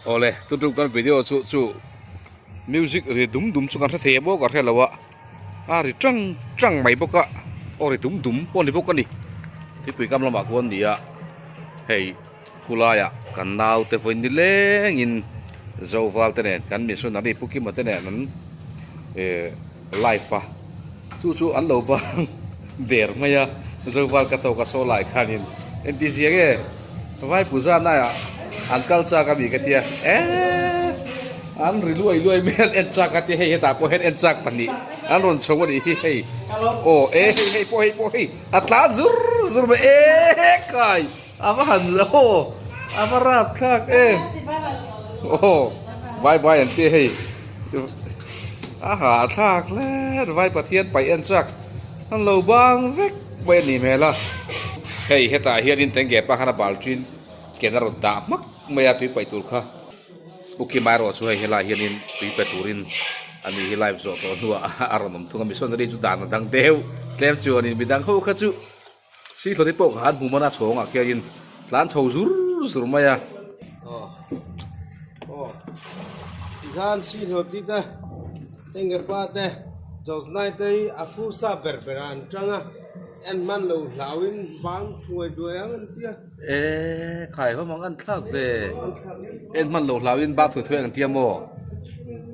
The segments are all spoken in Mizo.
Awle tun tum kan video chu chu music ri dum dum chu kan hre thei em aw ka hre lo a a ri tang tang mai bawk a aw ri dum dum pawh a ni bawk a ni thingpui kam lamah khuan a ni a hei khulaiah kan naute vawi nilengin Zoval te nen kan missionary Pu Kima te nen an eh live a chu chu an lo bang der mai a Zoval ka tawk a saw lai khanin engtizia nge vai puja naiah an kal chak a mi ka tia eee an ri luai luai mai an en chak a tia hei hetah pawh hian en chak pahnih an rawn chho a nih hi hei aw e hei hei pawh hei pawh hei a tlan zur zur mai eee kai. A va han aw a va rap thlak em aw vai vai an tia hei a hah thlak hle vai pathian paih en chak an lo bang vek mai a nih hmel a hei hetah hianin tengge pa khan a bal thin ken a rawn dah hmak mai a tui paih tur kha pu Kima erawh chu hei helaiah hianin tui pe turin a ni hi live zawh tawh hnuah a rawn awm thung a missionary chu dan a dang deuh tlem chuanin midang ho kha chu. Sihlawti pawh kha an hmu man a chhawngah khianin tlan chho zur zur mai a. Aw aw tikhan Sihlawti te Tenggepa te Josnai te hi a phu sa ber ber ah an tang a, en hman lo hlauin bang thuai duai ang an tia. E khai va mang an thlak ve. En hman lo hlauin bang thuai thuai ang an tia maw?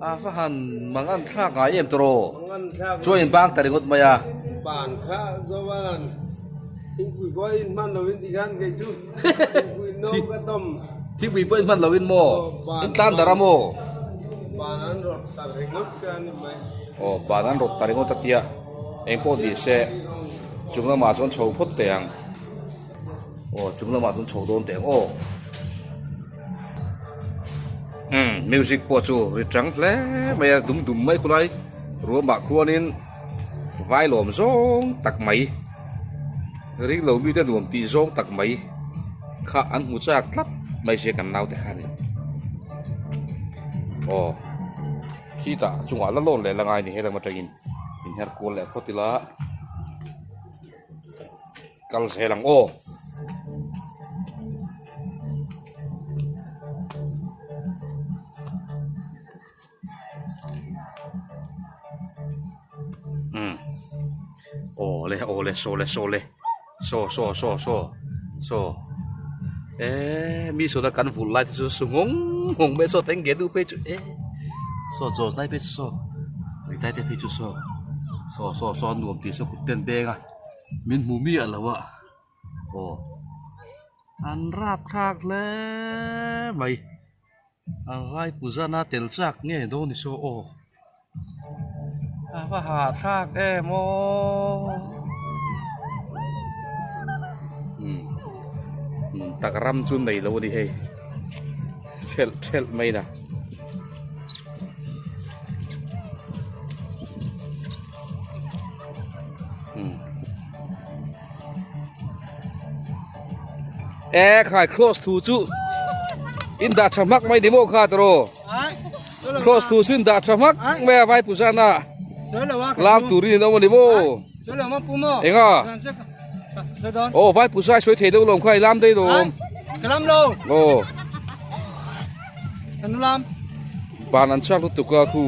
A va han mang an thlak ngai em tawh. Chuan in bang ta ringawt mai a. Ban kha Zovalan thingpui pawh in hman loin ti khan kei chu thingpui no ka tawm. Thingpui pawh in hman loin maw? In tlan darh a maw? Ban an rawt ta ringawt ka ni mai. Aw ban an rawt ta ringawt a tia eng pawh ni se chung lamah chuan chho phawt teh ang. Aw chung lamah chuan chho dawn teh ang aw. Umm music pawh chu ri tang hle mai a dum dum mai khulai ruamah khuanin vai lawm zawng tak mai ring lo mite nuam tih zawng tak mai kha an hmu chak tlat mai sia kan naute kha ni aw khitah chungah la lawn leh la ngai a ni helam atangin inher kual leh phawt ila. Kal zel ang aw. Umm aw le aw le saw le saw le saw saw saw saw saw eee mi sawta kan vul lai te chu su nghawng nghawng mai saw teng ge duh phei chu e saw chaw zai phei chu saw ritai te phei chu saw saw saw saw nuam tih saw kut ten beng a. Min hmu miah lo a aw an rap thlak hle mai a vai puzana tel chak nge dawn ni saw aw a va hahthlak em aw umm tak ram chu nei lo a ni hei thelh thelh mai na. E khai cross thu chu in dah tha hmak mai ni maw kha tawh cross thu chu in dah tha hmak mai a vai puzana lam turin in awm a ni maw enga aw vai puza i sawi thei deuh lawm kha i lam daih lawm aw ban an chak lutuk a khu.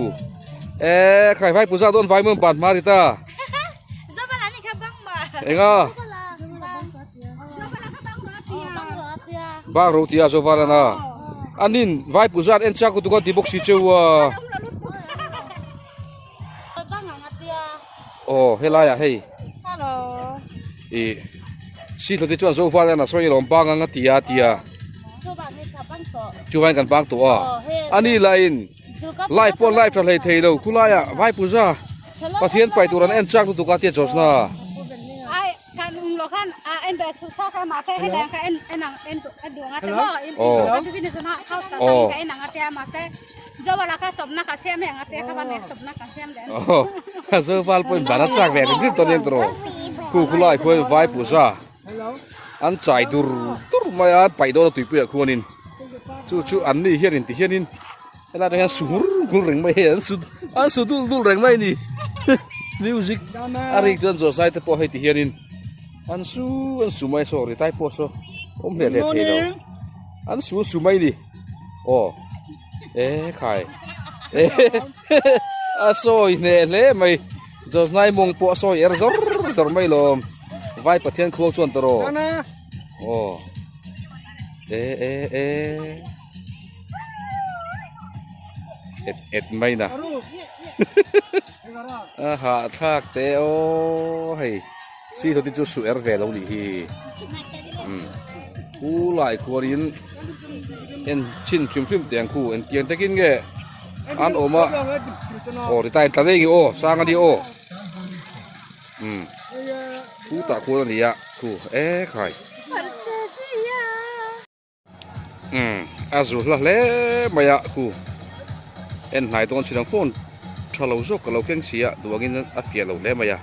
E khai vai puza dawn vai mun ban hma ri ta. Enga. Bang ro tia zo valana. Anin vai puza en chak tu ka ti bawk si cheu a. Oh helai ah hei. I si hlawti chuan zo valana sawi lawm bang anga tia tia. Chuvain kan bang tawh a. Ani lahin Live pawh live tha hlei thei lo khulaiah vai puja Pathian pai tur an en chak lutuk a tia Josna. Aw Zoval pawhin ban a chak ve rim rim tawh aniang tawh khu khulai khuan vai puja an chai dur dur mai a paih dawn a tuipuiah khuanin chu chu an ni hian in ti hianin helai atang hian su ngur ngur reng mai hei an su an su dul dul reng mai a ni music a rik chuan zawh zai te pawh hei ti hianin an su an su mai saw ri tai pawh saw awm hle hle thei lo an su an su mai a ni aw. E khai e a sawi hneh hle mai Josnai mawng pawh a sawi er zawr zawr mai lawm vai pathian khuang chuan tawh rawh aw e e e et et mai na a hahthlak teh aw hei si thawti chu su er ve lo nih hi umm u lai khuarin en chhin hrim hrim teh ang khu engtiang takin nge an awm a aw ti ta in tla daih ang aw sang a ni aw umm khutah khuan a ni a khu e khai. Umm a zu hla hle mai a khu en hnai dawn chin ang phone tha lo zawk ka lo keng si a duh angin a fiah lo hle mai a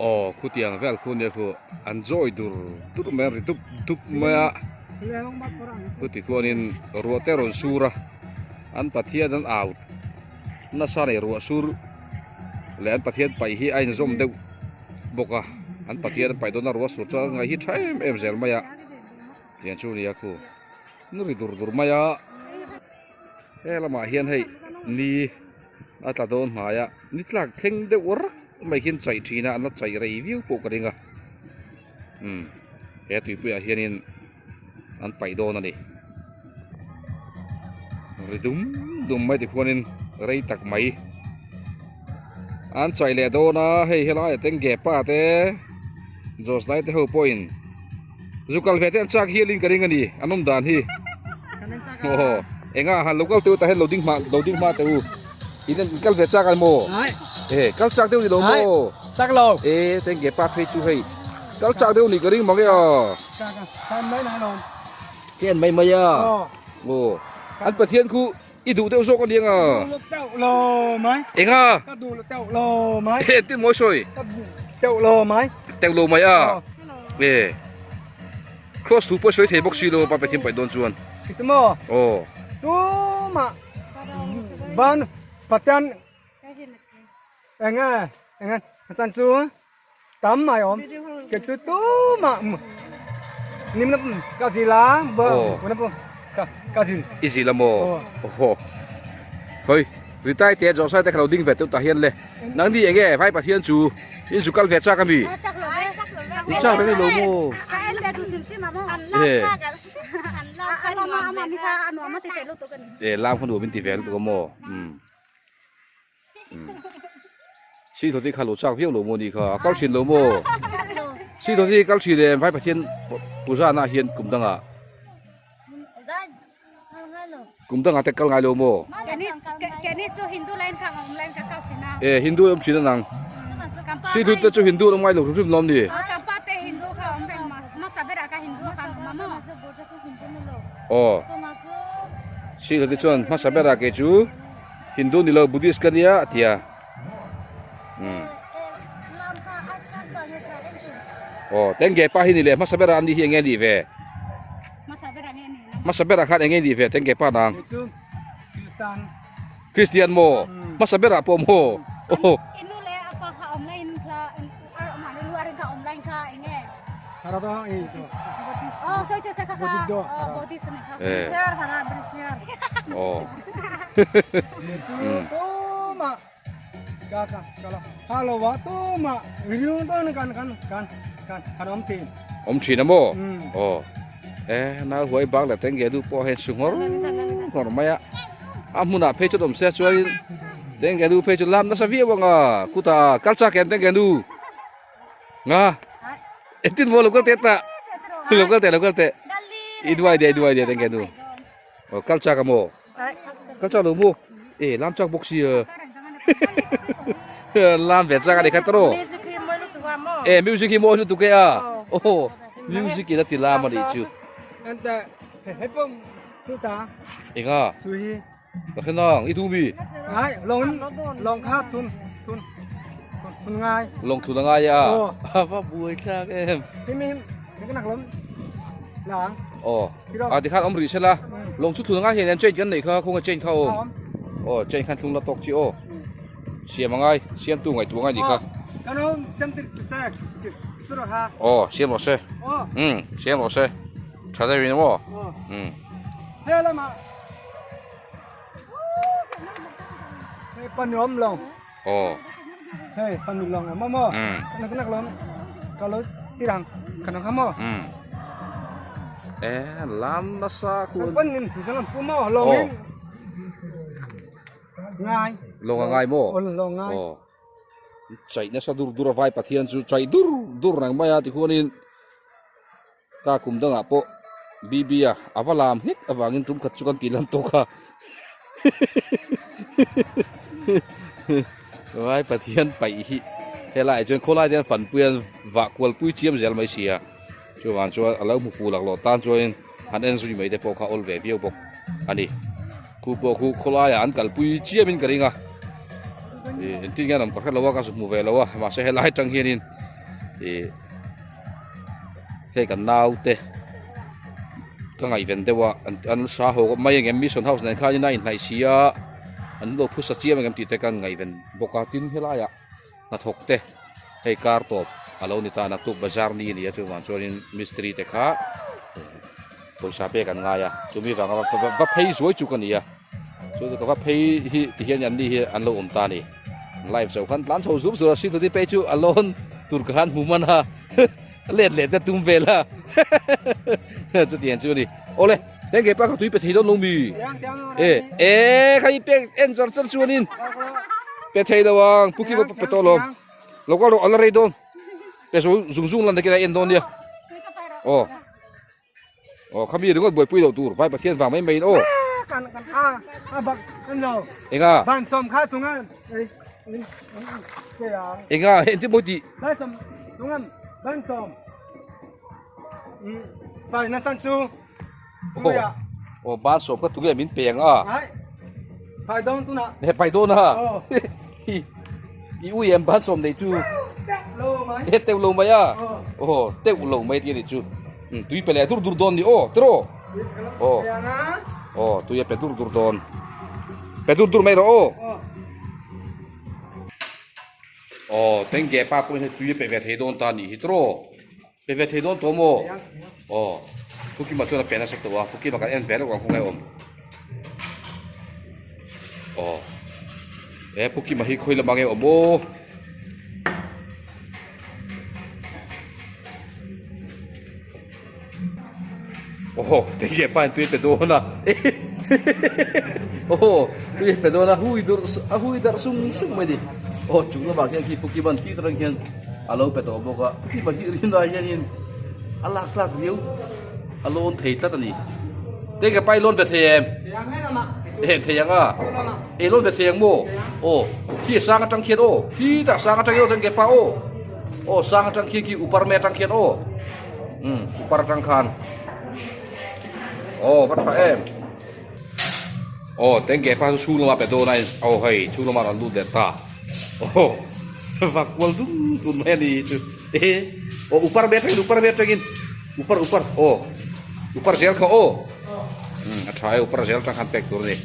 aw khutiang vel khu nia khu an zawi dur dur mai a ri dup dup mai a chuti khuanin ruah te a rawn sur a an pathian an au nasa nei ruah sur leh an pathian paih hi a inzawm deuh. bawk a an pathian an paih dawn a ruah sur chuan an ngaih hi tha em em zel mai a tiang chu nia khu an ri dur dur mai a he lamah hian hei ni a tla dawn hnai a ni tlak thleng deuh rak mai hian chaih thin a an la chaih rei viau pawh ka ring a umm he tuipuiah hianin an paih dawn a ni ri dum dum mai tikhuanin rei tak mai an chaih leh dawn a hei helaiah te gepa te Josnai te ho pawhin zu kal ve te an chak hialin ka ring a ni an awm dan hi aw enga han lo kal teh u tah hian lo ding hma lo ding hma teh u in in kal ve chak ang maw e kal chak deuh ni lo maw e tengge pa phei chu hei kal chak deuh ni ka ring mang e aw. Ka en mai mai a. Aw. An Pathian khu i duh deuh zawk a nia nga. Eng a? E tin mawi sawi. Teuh lo mai a. E. Cross thu pawh sawi thei bawk si lo pa Pathian paih dawn chuan. Aw. Ban Pathian eng a chan chu tam mai awm ke chu tumah nim na ka zil a ka ka zil i zil a maw aw khawi ritai te zawh sai te kha lo ding ve teuh tah hian le nang ni enge vai pathian chu in zu kal ve chak ami in chak reng lo maw e lam kha nuam in ti ve lutuk a maw umm. Si thawti kha lo chak viau lo maw ni kha a kal thin lo maw si thawti kal thin em vai pathian puja na hian kum dangah kum dangah te kal ngai lo maw e hindu awm thin anang si thut te chu hindu an awm ngai lo hrim hrim lawm ni aw si thawti chuan hmasa berah kei chu. Hindu ni lo Buddhist ka nia a ti a umm aw tengge pa hi ni leh hmasa berah an nih hi eng nge nih ve hmasa berah khan eng nge nih ve tengge pa nang Christian maw hmasa berah pawh maw aw Awm thin a maw? Aw. E nau huai bak leh tengge du pawh hian su nghawr nghawr mai a. A hmunah phei chu awm se chuanin tengge nu phei chu lam nasa viau ang a. Kutah kal chak hian tengge nu. Nga. Entin maw lo kal teh ta. Lo kal teh lo kal teh. I duai de duai de tengge nu. Aw kal chak a maw? Kal chak lo maw? E lam chak bawk sia. Lam ve chak a ni kha tawh. E music hi mawi lutuk e a. Aw music in a ti lam a nih chu. Enga? Ka hre nang i duh mi? Lawng thun a ngai a. A va buai thlak em. Aw a tikhan awm rih sela lawng chu thun a ngai hian hian chain kan neih kha khawnge chain kha awm. Aw chain khan thlung la tawk chi aw. Siam a ngai siamtu ngaihtuah ngai nih kha. Aw siam rawh se. Umm siam rawh se. Tha deuhin maw? Umm. Hei pa nuam lo. Aw. Hei pa nu long em maw. Nak nak lom. Ka lo tirang kan kha maw. E lan nasa khu. Pan nin zang pu maw long in. Ngai. Long a ngai maw? Aw long ngai. Aw. Chaih nasa dur dur a vai Pathian chu chaih dur dur reng mai a tikhuanin Ka kum dangah pawh BB a a va lam nghek avangin tum khat chu kan tih lan tawk a Vai Pathian paih hi helaiah chuan khawlai te hian fanpui an vah kual pui chiam zel mai si a chuvang chuan a lo hmu fuh lak loh tan chuanin han en zui mai te pawh kha awl ve viau bawk a ni khu pawh khu khawlaiah an kalpui chiamin ka ring a ih engtin nge an awm ka hre lo a ka zu hmu ve lo a mahse helai atang hianin ih. Hei kan naute ka ngaihven deuh a an sa haw mai ang em mission house nen khan in a inhnaih si a an lo phusa chiam ang em tih te ka ngaihven bawk a tin helaiah hnathawk te hei kar tawp a lo ni ta naktuk bazar ni a ni a chuvang chuanin mistiri te kha pawisa pek an ngai a chumi vanga va phei zuai chu ka ni a chu ka va phei hi tihian an ni hi an lo awm ta a ni. Live zo khan tlan chho zur zur a si tu phei chu a lawn tur ka khan hmu man a let let te tum vel a chutiang chu a ni awle teng ke pa kha tui pe thei dawn lo mi e e kha i pek en char char chuanin pe thei lo ang pu ki pe tawh lo lo kal rawh a la rei dawn pe zo zung zung lan te kila en dawn nia aw. Aw khami ringawt buaipui loh tur vai Pathian vang mai mai in aw. Kan kan a a bak kan lo. Enga. Ban som kha tunga ei ke ya. Enga enti mawi tih. Ban som tunga ban som. Pai na chan chu. Aw aw ban som kha tunge min pe ang a. Ai. Pai dawn tuna. He pai dawn a. I ui em ban som nei chu. Lo mai. He teuh lo mai a. Aw teuh lo mai tih a nih chu. Tui pe leh dur dur dawn ni aw tiraw aw aw tui a pe dur dur dawn pe dur dur mai rawh aw aw tengge pa pawhin hei tui a pe ve thei dawn ta nih hi tiraw pe ve thei dawn tawh maw aw Pukima chuan a pe nasa tawh a Pukima kan en ve lawk ang khawnge awm aw he Pukima hi khawi lamah nge awm aw. Aw tinge pa in tui a pe dawn a aw tui a pe dawn a hui durh a hui darh sung sung mai a ni aw chung lamah khian khi Pokemon khi atang khian a lo pe tawh bawk a Pokemon hi rinai hianin a lak tlak riau a lawn thei tlat a ni tinge pa i lawn ve thei em eh thei ang a eh lawn ve thei ang maw aw khi a sang atang khian aw khi tah sang atang hian tinge pa aw. Aw sang atang khi khi upar mai atang khian aw umm upar atang khan aw va tha em aw tengge pa chu chhung lama pe dawn a aw hei chhung lama rawn lut leh ta aw va kual dum dum mai a ni chu e aw upar mai atangin upar mai atangin upar upar aw upar zel kha aw umm a tha e upar zel atang khan pek tur a ni.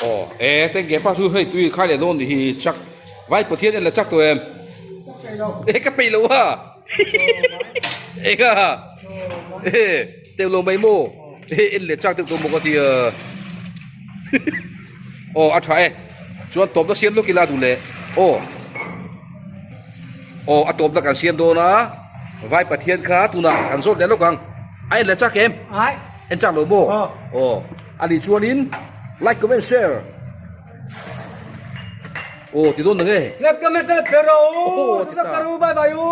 Aw e tengge pa chu hei tui khai leh dawn nih hi chak vai Pathian en la chak tawh em e ka peih lo a eng a e teuh lo mai maw e en leh chak deuh tawh maw ka ti a aw a tha e chuan tawpna siam lawk ila duh leh aw aw a tawpna kan siam dawn a vai Pathian kha tunah kan zawt leh lawk ang a en leh chak em en chak lo maw aw. A nih chuanin like comment share aw ti dawn na nge. Like comment share pero u. Bye bye u.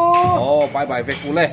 Aw bye bye vek u le.